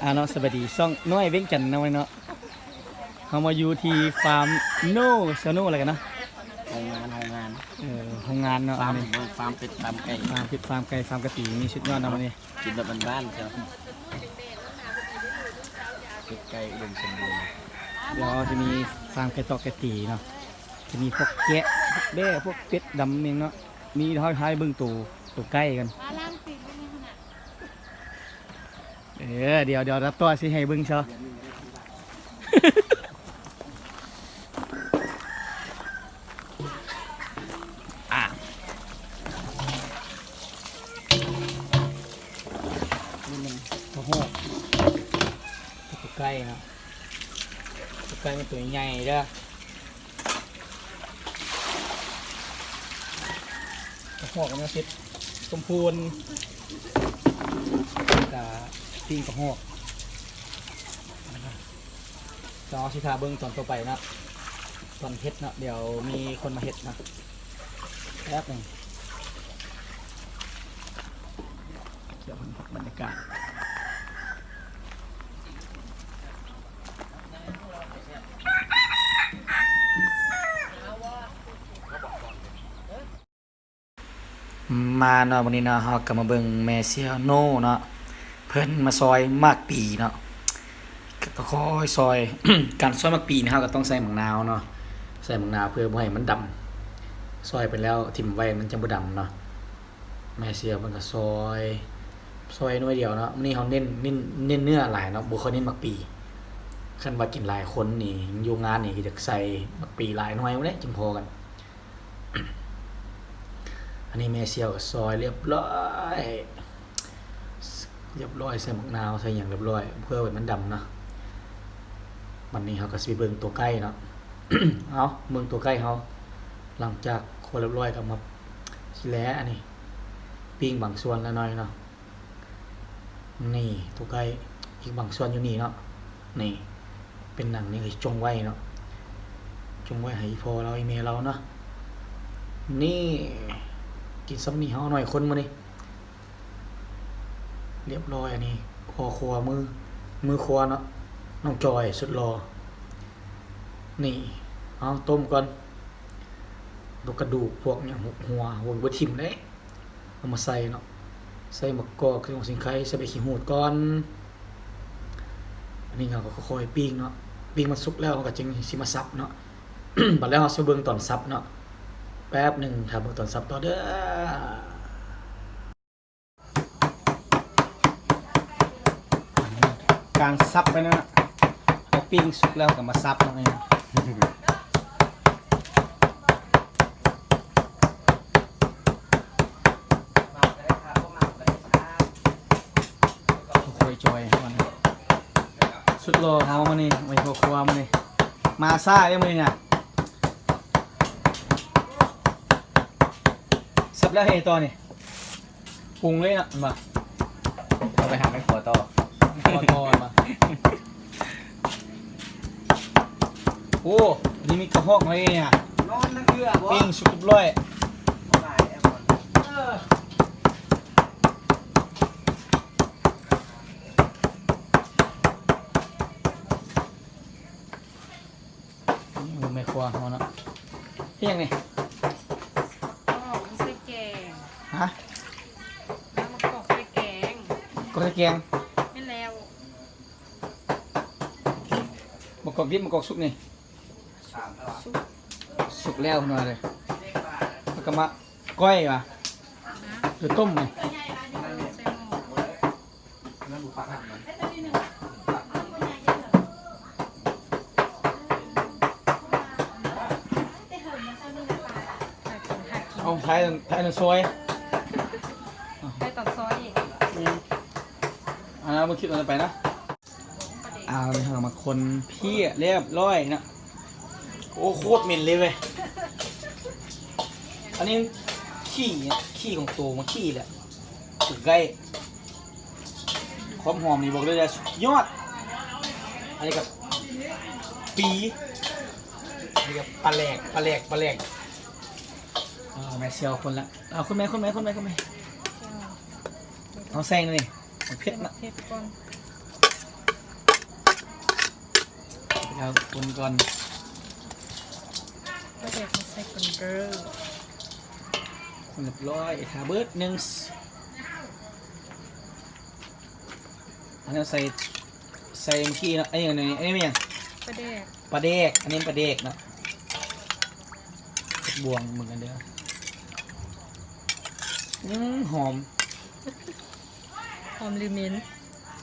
ອ່າເນາະ ສະບາຍດີ ຊ່ອງນ້ອຍວຽງຈັນເນາະ ເນາະ ເຮົາມາຢູ່ທີ່ຟາມໂນ ຊາວໂນແລ້ວກັນເນາະ ໂຮງງານ ໂຮງງານ ເອີ ໂຮງງານເນາະ ຟາມ ອັນນີ້ ເບິ່ງຟາມເປັດ ຟາມໄກ່ ຟາມເປັດ ຟາມໄກ່ ຟາມກະຕີ ມີສຸດຍອດເນາະ ມື້ນີ້ ກິນແບບບ້ານໆ ເຈົ້າ ເປັດໄກ່ອຸດົມສົມບູນ ດຽວຈະມີຟາມໄກ່ຕອກໄກ່ຕີເນາະ ຈະມີພວກແກະ ພວກແບ້ ພວກເປັດດຳນີ້ເນາະ ມີ ເຮົາ ເຮົາໃຫ້ເບິ່ງໂຕ ໂຕໄກ່ກັນ. ເອີ ດຽວ ດຽວ ດຽວຕໍ່ຊິໃຫ້ເບິ່ງຊະ ອ່າ ນີ້ມັນກະຮອກ ກະໄກ່ເນາະ ກະໄກ່ມັນໂຕໃຫຍ່ເດີ. ກະຮອກເນາະ ເຮັດຕົ້ມໂພນ ແລ້ວກະປີ້ງກະຮອກ ດຽວຊິຖ້າເບິ່ງຕອນຕໍ່ໄປເນາະ ຕອນເຮັດເນາະ ດຽວມີຄົນມາເຮັດເນາະ ແປັບໜຶ່ງ ດຽວເບິ່ງບັນຍາກາດ. ມາເນາະ ມື້ນີ້ເນາະ ເຮົາກະມາເບິ່ງແມ່ຊຽວໂນເນາະ ເພິ່ນມາຊອຍໝາກປີເນາະ ກະຄ່ອຍຊອຍ ການຊອຍໝາກປີນີ້ ເຮົາກະຕ້ອງໃສ່ໝາກນາວເນາະ ໃສ່ໝາກນາວເພື່ອບໍ່ໃຫ້ມັນດຳ ຊອຍໄປແລ້ວຖິ້ມໄວ້ມັນຈັ່ງບໍ່ດຳເນາະ. ແມ່ຊຽວເພິ່ນກະຊອຍ ຊອຍໜ່ວຍດຽວເນາະ ມື້ນີ້ເຮົາເນັ້ນ ເນັ້ນ ເນັ້ນເນື້ອຫຼາຍເນາະ ບໍ່ຄ່ອຍເນັ້ນໝາກປີ ຄັນວ່າກິນຫຼາຍຄົນນີ້ ຢູ່ງານນີ້ກະຢາກໃສ່ໝາກປີຫຼາຍໜ່ວຍພຸ້ນແຫຼະ ຈຶ່ງພໍກັນ. ອັນນີ້ແມ່ຊຽວກະຊອຍລຽບຮ້ອຍ ລຽບຮ້ອຍ ໃສ່ໝາກນາວ ໃສ່ຫຍັງລຽບຮ້ອຍ ເພື່ອໃຫ້ມັນດຳເນາະ. ບັດນີ້ເຮົາກະຊິໄປເບິ່ງໂຕໄກ່ເນາະ ເອົາ ເບິ່ງໂຕໄກ່ເຮົາ ຫຼັງຈາກຄົວລຽບຮ້ອຍກະມາ ຊິແລ ອັນນີ້ ປີ້ງບາງສ່ວນລະໜ້ອຍເນາະ. ນີ້ໂຕໄກ່ ອີກບາງສ່ວນຢູ່ນີ້ເນາະ ນີ້ ເປັນໜັງນີ້ ຈົ່ງໄວ້ເນາະ ຈົ່ງໄວ້ໃຫ້ອີ່ພໍ່ລາວ ອີ່ແມ່ລາວເນາະ. ນີ້ ກິນຊ່ຳນີ້ ເຮົາໜ້ອຍຄົນມື້ນີ້ ລຽບຮ້ອຍ. ອັນນີ້ພໍ່ຄົວ ມື ມືຄົວເນາະ ນ້ອງຈອຍສຸດຫຼໍ່. ນີ້ ເອົາຕົ້ມກ່ອນ ພວກກະດູກ ພວກຫຍັງ ຫົວ ຫົວ ບໍ່ຖິ້ມເດ້. ເອົາມາໃສ່ເນາະ ໃສ່ໝາກກອກ ໃສ່ຫົວສີໄຄ ໃສ່ໃບຂີ້ຫູດກ່ອນ. ອັນນີ້ເຮົາກະຄ່ອຍປີ້ງເນາະ ປີ້ງມັນສຸກແລ້ວເຮົາກະຈຶ່ງຊິມາສັບເນາະ. ບັດແລ້ວເຮົາຊິເບິ່ງຕອນສັບເນາະ ແປັບໜຶ່ງ ຖ້າເບິ່ງຕອນສັບຕໍ່ເດີ. ການສັບໄປເນາະ ພໍປີ້ງສຸກແລ້ວກະມາສັບເນາະ ຄ່ອຍຈອຍເຮົາ ອັນນີ້ ສຸດຫຼໍ່ເຮົາມື້ນີ້ ໄວ້ຄົວມື້ນີ້ ມາຊ້າເດ້ມື້ນີ້ນະ. ສັບແລ້ວເຮັດຫຍັງຕໍ່ນີ້? ປຸງເລີຍເນາະ ແມ່ນບໍ່? ເອົາໄປຫາແມ່ຄົວຕໍ່ ແມ່ຄົວຕໍ່ ແມ່ນບໍ່? ໂອ້ ນີ້ມີກະຮອກມາເລີຍ ນອນນັ້ນເທື່ອບໍ່? ປີ້ງສຸກຮຽບຮ້ອຍ ຫຼາຍແອບ ເອີ. ນີ້ແມ່ຄົວເຮົາເນາະ ເຮັດຫຍັງນີ້? ກອກໃສ່ແກງ ຮະ? ເອົາມາກອກໃສ່ແກງ ກອກໃສ່ແກງ ແມ່ນແລ້ວ ມາກອກດິບ ມາກອກສຸກນີ້ ສຸກ ສຸກແລ້ວເນາະ ແລ້ວກະມາ ກ້ອຍຫວາ ຫຼືຕົ້ມນີ້? ເອົາ ຖ່າຍ ຖ່າຍຕອນຊອຍ ໄປຕອນຊອຍອີກ ອືມ ອ່າ ເບິ່ງຄລິບຕໍ່ໄປນະ. ເອົາ ເຮົາມາຄົນເພຍລຽບຮ້ອຍເນາະ ໂອ້ ໂຄດເໝັນເລີຍເວີຍ ອັນນີ້ຂີ້ ຂີ້ຂອງໂຕ ໝາກຂີ້ແຫຼະ ສຸກໄກ່ ຄວາມຫອມນີ້ບອກໄດ້ເລີຍສຸດຍອດ ອັນນີ້ກະປີ ອັນນີ້ກະປາແຫຼກ ປາແຫຼກ ປາແຫຼກ ເອົາ ແມ່ຊຽວຄົນລະ ເອົາ ຄົນແມ່ ຄົນແມ່ ຄົນແມ່ ຄົນແມ່ ເອົາໃສ່ນີ້ ເຜັດນະ ເຜັດກ່ອນ ເອົາຄົນກ່ອນ ປາແດກມາໃສ່ກ່ອນເດີ ຄົນຮຽບຮ້ອຍ ຖ້າເບີດໜຶ່ງ ອັນນັ້ນໃສ່ ໃສ່ເມື່ອກີ້ເນາະ ອັນນີ້ ອັນນີ້ ອັນນີ້ແມ່ນຫຍັງ? ປາແດກ ປາແດກ ອັນນີ້ປາແດກເນາະ ບວງເບິ່ງກັນເດີ ອືມ ຫອມ ຫອມຫຼືເໝັນ?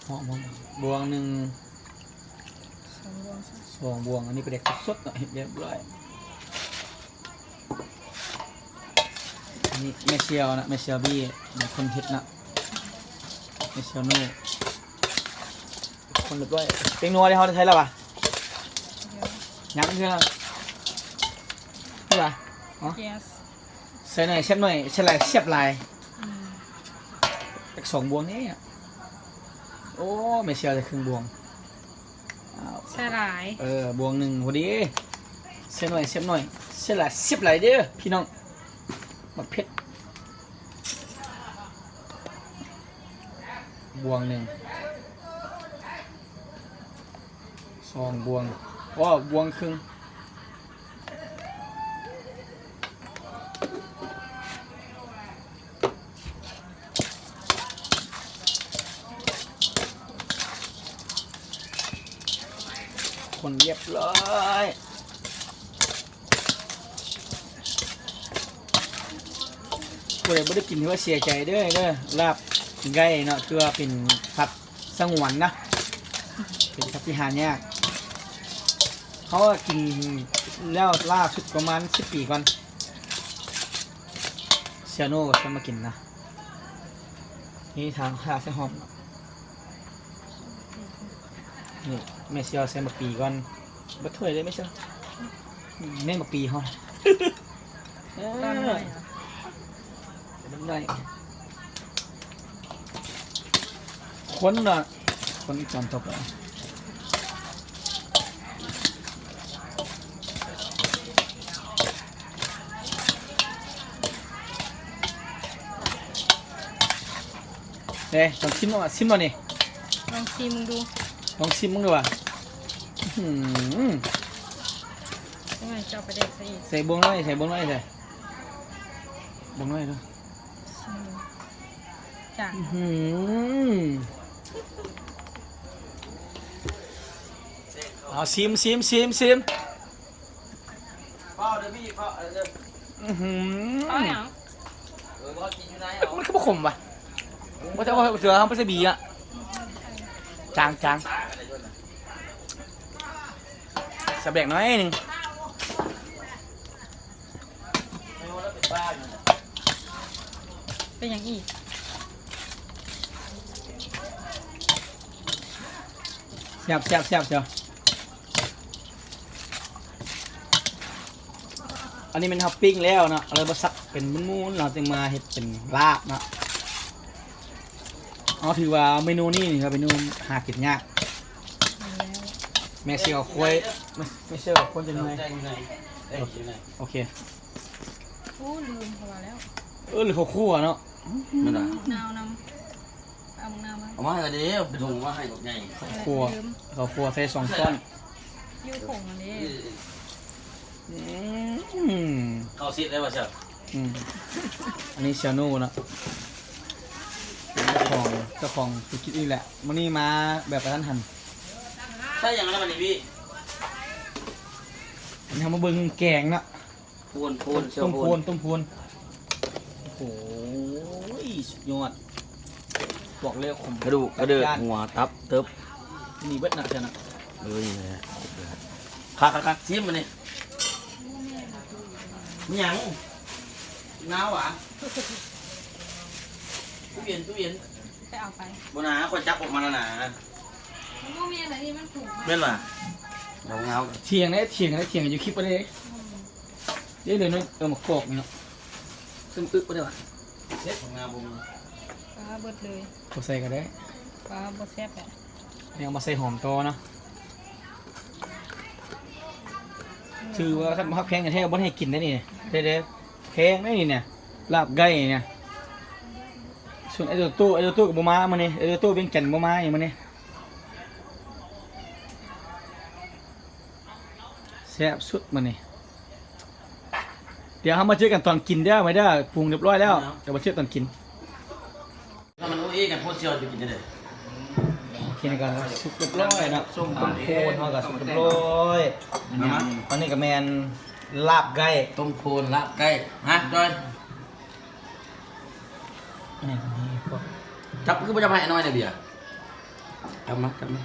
ຫອມ ຫອມ ບວງໜຶ່ງ ສອງບວງ ສອງບວງ ອັນນີ້ປາແດກສົດໆເນາະ ເຮັດຮຽບຮ້ອຍ ອັນນີ້ແມ່ສ່ຽວນະ ແມ່ສ່ຽວບີເປັນຄົນເຮັດນະ ແມ່ສ່ຽວນູ ຄົນຮຽບຮ້ອຍ ແປ້ງນົວເດ້ ເຮົາໄດ້ໃຊ້ແລ້ວຫວາ? ຍັງເທື່ອ ເທື່ອ ເນາະ ໃສ່ໜ້ອຍແຊບໜ້ອຍ ໃສ່ຫຼາຍແຊບຫຼາຍ ອືມ ຈັກສອງບວງນີ້ ໂອ້ ແມ່ເຊວໃສ່ເຄິ່ງບວງ ໃສ່ຫຼາຍ ເອີ ບວງໜຶ່ງພໍດີ ໃສ່ໜ້ອຍແຊບໜ້ອຍ ໃສ່ຫຼາຍແຊບຫຼາຍເດີພີ່ນ້ອງ ໝາກເຜັດ ບວງໜຶ່ງ ສອງບວງ ອໍ ບວງເຄິ່ງ ຄົນຮຽບຮ້ອຍ ຜູ້ໃດບໍ່ໄດ້ກິນຖືວ່າເສຍໃຈເດີ ເດີ ລາບໄກ່ເນາະ ຖືວ່າເປັນສັດສະຫງວນນະ ເປັນສັດທີ່ຫາຍາກ ເຮົາກິນແລ້ວລ່າສຸດປະມານສິບປີກ່ອນ ເຊຍໂນກໍຊວນມາກິນນະ ນີ້ທາງຂ້າໃສ່ຫອມ ນີ້ແມ່ຊິເອົາໃສ່ໝາກປີກ່ອນ ເບິດຖ້ວຍເລີຍແມ່ຊິ ນີ້ໝາກປີເຮົາ ເອີ ຕອນໜ້ອຍ ຄົນນະ ຄົນອີກຕອນຕໍ່ໄປ ເດ້ ລອງຊີມເບິ່ງ ຊີມເບິ່ງນີ້ ລອງຊີມເບິ່ງດູ ລອງຊີມເບິ່ງດູວ່າ ອື ຈັ່ງໃດເຈົ້າໄປແດກໃສ່ອີກ ໃສ່ບ່ວງນ້ອຍ ໃສ່ບ່ວງນ້ອຍ ໃສ່ບ່ວງນ້ອຍດູ ຊີມເບິ່ງ ຈ້າ ອື ເອົາ ຊີມ ຊີມ ຊີມ ຊີມ ເຝົ້າເດີພີ່ ເຝົ້າເດີ ອື ເອົາຫຍັງ? ເອີ ບໍ່ກິນຢູ່ໃນເອົາ ມັນຄືບໍ່ຂົມຫວະ ບໍ່ຈະເອົາເສືອ ເຮົາບໍ່ໃສ່ບີອະ ຈາງ ຈາງ ສະແບກໜ້ອຍໜຶ່ງ. ເປັນຫຍັງອີກ? ແຊບ ແຊບ ແຊບ ແຊບ ອັນນີ້ແມ່ນເຮົາປີ້ງແລ້ວເນາະ ເອົາມາສັບເປັນໝູນໆ ເຮົາຈຶ່ງມາເຮັດເປັນລາບເນາະ. ເຮົາຖືວ່າເມນູນີ້ນີ້ເປັນເມນູຫາກິນຍາກ. ແມ່ຊິເອົາຄວາຍ ແມ່ຊິເອົາຄວາຍຈັກໜ່ອຍ. ໂອເຄ. ໂອ້ ລືມເຂົາວ່າແລ້ວ. ເອີ ຫຼືເຂົ້າຂົ້ວເນາະ. ແມ່ນຫວາ? ໝາກນາວນຳ. ເອົາໝາກນາວມາ. ເອົາມາໃຫ້ເດ້ ເປັນຖົງມາໃຫ້ບັກໃຫຍ່. ເຂົ້າຂົ້ວ ເຂົ້າຂົ້ວໃສ່ສອງຊ້ອນ. ຢູ່ຖົງອັນນີ້. ອືມ ເຂົ້າຊິດໄດ້ບໍ່ຊະ? ອືມ ອັນນີ້ຊາໂນເນາະ ເຈົ້າຂອງ ເຈົ້າຂອງທຸລະກິດນີ້ແຫຼະ. ມື້ນີ້ມາແບບກະທັນຫັນ. ໃສ່ຫຍັງແລ້ວບັດນີ້ພີ່? ອັນນີ້ເຮົາມາເບິ່ງແກງເນາະ. ໂພນ ໂພນ ຕົ້ມໂພນ ຕົ້ມໂພນ. ໂອ້ໂຫ ສຸດຍອດ. ບອກເລີຍ ຂົມ ກະດູກ ກະເດີກ ຫົວ ຕັບ ເຕີບ ມີເບິດນະ ເຈົ້ານະ. ເອີ ນີ້ແຫຼະ ຄັກໆໆ ຊີມບາດນີ້. ມີຫຍັງ? ໜາວຫວາ? ຕູ້ເຢັນ ຕູ້ເຢັນ ໄປເອົາໄປ. ບໍ່ນາ ຂ້ອຍຈັບອອກມາແລ້ວນາ. ມັນບໍ່ແມ່ນອັນນີ້ ມັນຜຸມ. ແມ່ນຫວາ? ດອກງາວ. ຖຽງເດ້ ຖຽງເດ້ ຖຽງຢູ່ຄລິບເດ້. ອືມ ເດ້ເລີຍເນາະ. ເອີ ໝາກກອກນີ້ເນາະ. ເຊິ່ງອຶກບໍ່ໄດ້ຫວາ? ເຊັດຂອງງາບໍ່ມີ. ປາເບິດເລີຍ. ບໍ່ໃສ່ກໍໄດ້. ປາບໍ່ແຊບແຫຼະ. ແນວມາໃສ່ຫອມຕໍ່ເນາະ. ອືມ ຖືວ່າຄັນບໍ່ຮັກແພງແທ້ໆ ບໍ່ໃຫ້ກິນໄດ້ນີ້. ເດ້ໆ ແພງໄດ໋ນີ້ນະ ລາບໄກ່ນີ້ນະ. ສ່ວນໄອ້ໂຕໂຕ້ ໄອ້ໂຕໂຕ້ກໍບໍ່ມາມື້ນີ້. ໄອ້ໂຕໂຕ້ວຽງຈັນບໍ່ມາອີກມື້ນີ້. ແຊບສຸດມື້ນີ້. ດຽວເຮົາມາເຈີກັນຕອນກິນເດີ ໄວ້ເດີ. ປຸງຮຽບຮ້ອຍແລ້ວ ດຽວມາເຈີກັນຕອນກິນ. ຖ້າມັນໂອເອກັນໂພດ ຊິເອົາໄປກິນຈັ່ງໃດ? ໂອເຄ ນີ້ກໍສຸກຮຽບຮ້ອຍເນາະ. ຕົ້ມໂຄນເຮົາກໍສຸກຮຽບຮ້ອຍ. ອັນນີ້ກໍແມ່ນລາບໄກ່ ຕົ້ມໂຄນລາບໄກ່. ຮະ ຈອຍ? ອັນນີ້ກໍມີພວກ ຈັບ ຄືບໍ່ຈັບໃຫ້ນ້ອຍແດ່ເບຍ? ຈັບມາ ຈັບມາ.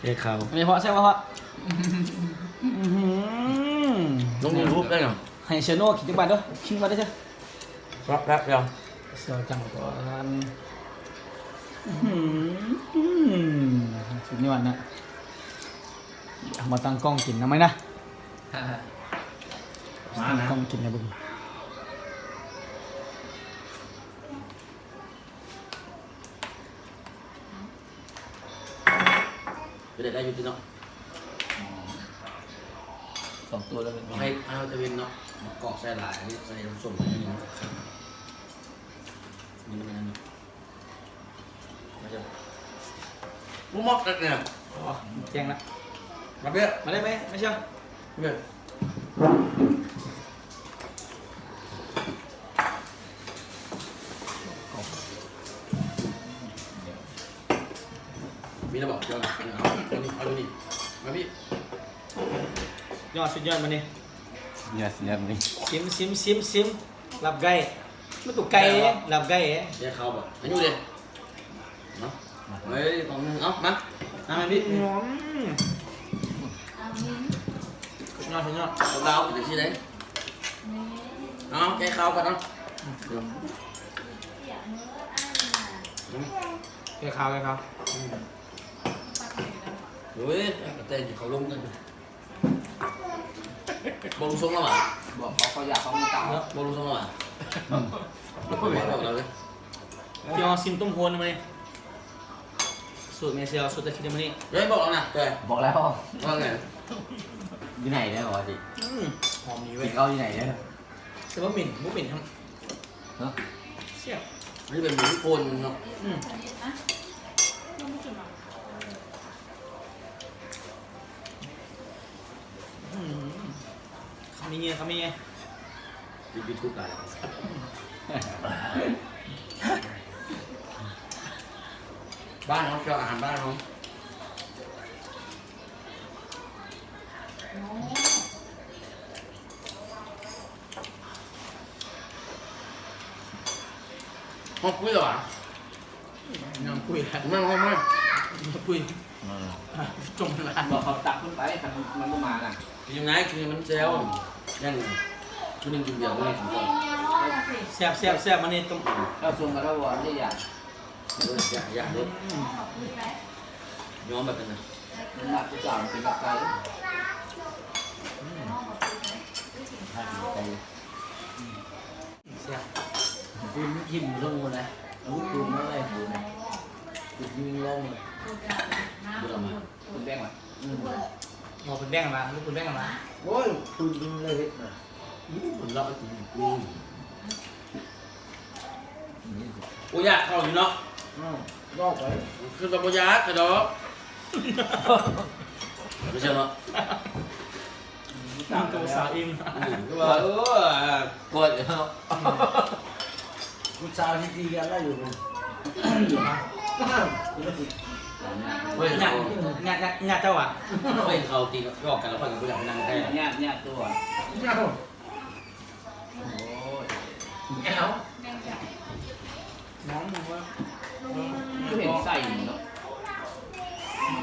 ເອີ ເຂົ້າ. ອັນນີ້ພໍແຊບບໍ່ພໍ? ອືຫື ລົງຢູທູບໄດ້ເນາະ. ໃຫ້ເຊໂນກິນຈັກບາດເດີ ຊິມກ່ອນເດີ. ແຊບໆ ດຽວ ເຊວຈັງກ່ອນ. ອືຫື ສຸດຍອດນະ. ເອົາມາຕັ້ງກ້ອງກິນນຳໄໝນະ. ມານະ ຕັ້ງກ້ອງກິນໃຫ້ເບິ່ງ. ເປັນໄດ້ຢູ່ຕິເນາະ. ສອງຕົວແລ້ວເປັນ ໃຫ້ ໃຫ້ເຮົາຕະເວັນເນາະ ມາກອກໃສ່ຫຼາຍ ອັນນີ້ໃສ່ນ້ຳສົ້ມ ອັນນີ້ມັນຄັກ ນີ້ມັນອັນນັ້ນເນາະ. ມາເດີ ບໍ່ໝົດແລ້ວເນຍ. ອໍ ແຈ້ງລະ. ມາເບຍ ມາໄດ້ໄໝ ມາເຊຍ. ເບຍ ມີແລ້ວບໍ່? ເອົາ ເອົານີ້ ເອົານີ້ ມາພີ່. ຍອດ ສຸດຍອດມື້ນີ້ ຍອດ ຍອດມື້ນີ້. ຊິມ ຊິມ ຊິມ ຊິມ ລາບໄກ່. ມັນຕົວໄກ່ເດ້ ລາບໄກ່ເດ້. ເດ ເຂົ້າບໍ່? ອາຍຸເດ ເນາະ. ເອີຍ ຂອງ ເອົາ ມາ ມາແມ່ພີ່. ອືມ ສຸດຍອດ ສຸດຍອດ. ລາວເປັນຈັ່ງຊີ້ເດ້. ເອົາ ແກ່ເຂົ້າກ່ອນເນາະ. ແກ່ເຂົ້າ ແກ່ເຂົ້າ. ອືມ ໂອ້ຍ ແຕ່ງເຂົ້າລົງກັນ. ບໍ່ຮູ້ຊົງແລ້ວຫວາ? ບອກເຂົາ ເຂົາຢາກເຂົາມີຕາເນາະ. ບໍ່ຮູ້ຊົງແລ້ວຫວາ? ອືມ ບໍ່ບອກເຂົາເລີຍ. ເຈົ້າຊິມຕົ້ມໂຄນໄດ້ໄໝ? ສູດແມ່ເຊວ ສູດຕາຄິດໄດ້ມື້ນີ້. ເອີຍ ບອກແລ້ວນະ ເອີຍ ບອກແລ້ວ. ວ່າໄງ? ຢູ່ໃນເດີວ່າຊິ. ອືມ ຫອມດີເວີຍ. ກິນເຂົ້າຢູ່ໃນເດີ. ແຕ່ວ່າເໝັນ ບໍ່ເໝັນ. ຮະ? ແຊບ. ມັນຈະເປັນໝູໂຄນເນາະ. ອືມ ອືມ ຄຳນີ້ ຄຳນີ້. ຢູ່ຢູທູບຫຼາຍ. ບ້ານເຮົາ ເຈົ້າອາຫານບ້ານເຮົາ. ຮອດຄຸຍແລ້ວຫວາ? ຍັງຄຸຍ ແມ່ນຮອດມາ ຍັງຄຸຍ. ອືມ ຈົງລະ ບອກເຂົາຕັກຂຶ້ນໄປ ຄັນມັນບໍ່ມານະ. ກິນຢູ່ໃນ ກິນໃຫ້ມັນແຊວ. ອືມ ຢ່າງໜຶ່ງ ຜູ້ໜຶ່ງກິນເບຍ ຜູ້ໜຶ່ງກິນເຂົ້າ. ແຊບ ແຊບ ແຊບ. ມື້ນີ້ຕົ້ມ ເຈົ້າຊົງກັນແລ້ວບໍ່? ໄດ້ຢາກ. ເອີ ຢາກ ຢາກເລີຍ. ອືມ ຍອມແບບນັ້ນນະ. ມັນມັກຜູ້ສາວກິນກັບໄກ່. ອືມ ແຊບ. ກິນກິນລົງໝົດແລ້ວ. ເອົາປຸງມາໄວ້ຢູ່ນະ. ກິນຍິງລົງເລີຍ. ບໍ່ໄດ້ມາ. ເພິ່ນແບ່ງຫວາ? ອືມ ບໍ່ ເພິ່ນແບ່ງຫວາ? ລູກເພິ່ນແບ່ງຫວາ? ໂອ້ຍ ເພິ່ນເລີຍເຮັດນະ. ອືມ ເພິ່ນເລາະໄປກິນ. ອືມ ໂອ້ ຢາກເຂົ້າຢູ່ເນາະ. ອ້າວ ເວົ້າໄປ ຄືວ່າບໍ່ຢາກກະດອກ. ບໍ່ເຊື່ອເນາະ. ອືມ ໂຕສາວອີ່ມ. ອືມ ຄືວ່າ ເອີ ກວດເນາະ. ຜູ້ສາວທີ່ຕີກັນລະຢູ່ພຸ້ນ. ເຮີ້ຍ ຍາດ ຍາດ ຍາດ ຍາດເຈົ້າຫວາ? ເຮີ້ຍ ເຂົາຕີກັນ ຢອກກັນແລ້ວ ຂ້ອຍກໍບໍ່ຢາກໄປນັ່ງໃກ້. ຍາດ ຍາດຕົວະ. ໂອ້ຍ ເອົາ ນ້ອງວ່າ ຄືເຫັນໃສ່ເນາະ. ອືມ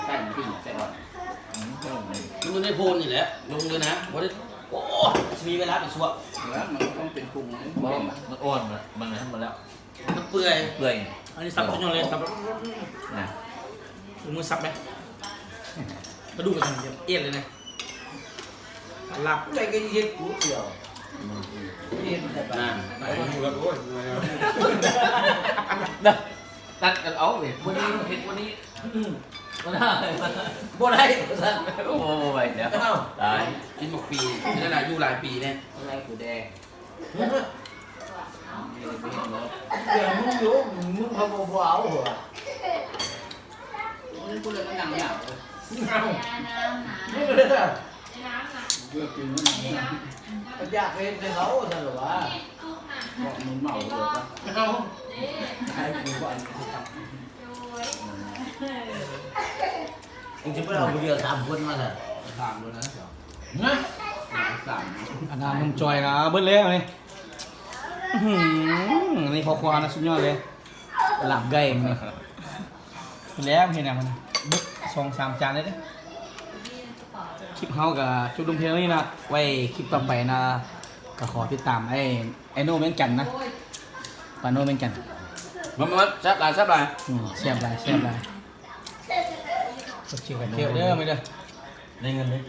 ໃສ່ມັນຕິງໃສ່ກ່ອນ. ອືມ ມັນຢູ່ໃນໂພນນີ້ແຫຼະ ລົງເລີຍນະ ບໍ່ໄດ້. ໂອ້ ຊິມີເວລາໄປຊວກ. ແລ້ວມັນກໍຕ້ອງເປັນປຸງເດ້. ບໍ່ ມັນອ່ອນນະ ມັນນັ້ນໝົດແລ້ວ. ມັນເປື່ອຍ ເປື່ອຍ. ອັນນີ້ສັບສຸດຍອດເລີຍ ສັບນະ. ມືສັບໄດ໋ ກະດູກກະສັນອຽນເລີຍນະ. ລາບ ໃຜກໍເຮັດກູດຽວ. ອືມ ເຮັດແຕ່ ນັ້ນ ໄປຢູ່ແລ້ວ. ໂອ້ຍ ນະ ຕັດກັນເອົາເວີຍ ມື້ນີ້ເຮັດມື້ນີ້. ອືມ ບໍ່ໄດ້ ບໍ່ໄດ້ວ່າຊັ້ນ. ໂອ້ ບໍ່ໄຫວແລ້ວ ຕາຍ. ກິນໝາກປີ ກິນແລ້ວນະ ຢູ່ຫຼາຍປີແນ່. ອະໄລກູແດງ. ດຽວມຶງຢູ່ ມຶງເຂົາບໍ່ ບໍ່ເອົາຫວາ. ມຶງຜູ້ເດີມານັ່ງຍາກເລີຍ. ເອົ້າ ມຶງເດີ. ຢາກເຮັດໃຫ້ເຂົາຊັ້ນລະຫວາ ເພາະມັນເມົາເລີຍ ເອົາໃຫ້ກູກ່ອນ ມຶງຊິບໍ່ໄດ້ເອົາຜູ້ດຽວສາມຄົນມາຊະ ສາມຄົນນະ ນະ ສາມ ອັນນັ້ນນ້ອງຈອຍນະ ເບິດແລ້ວນີ້ ອືຫື ນີ້ພໍ່ຄົວນະ ສຸດຍອດເລີຍ ລາບໄກ່ມື້ນີ້ ແລ້ວເຮັດຫຍັງມັນເບິດສອງສາມຈານເລີຍເດ້. ຄລິບເຮົາກໍຈົບລົງພຽງເທົ່ານີ້ນະ ໄວ້ຄລິບຕໍ່ໄປນະ ກໍຂໍຕິດຕາມໄອ້ ໄອ້ໂນວຽງຈັນນະ ປາໂນວຽງຈັນ ມາ ມາ ແຊບຫຼາຍ ແຊບຫຼາຍ ອືມ ແຊບຫຼາຍ ແຊບຫຼາຍ ກົດໄລກ໌ເດີ ໄດ້ເງິນເດ້.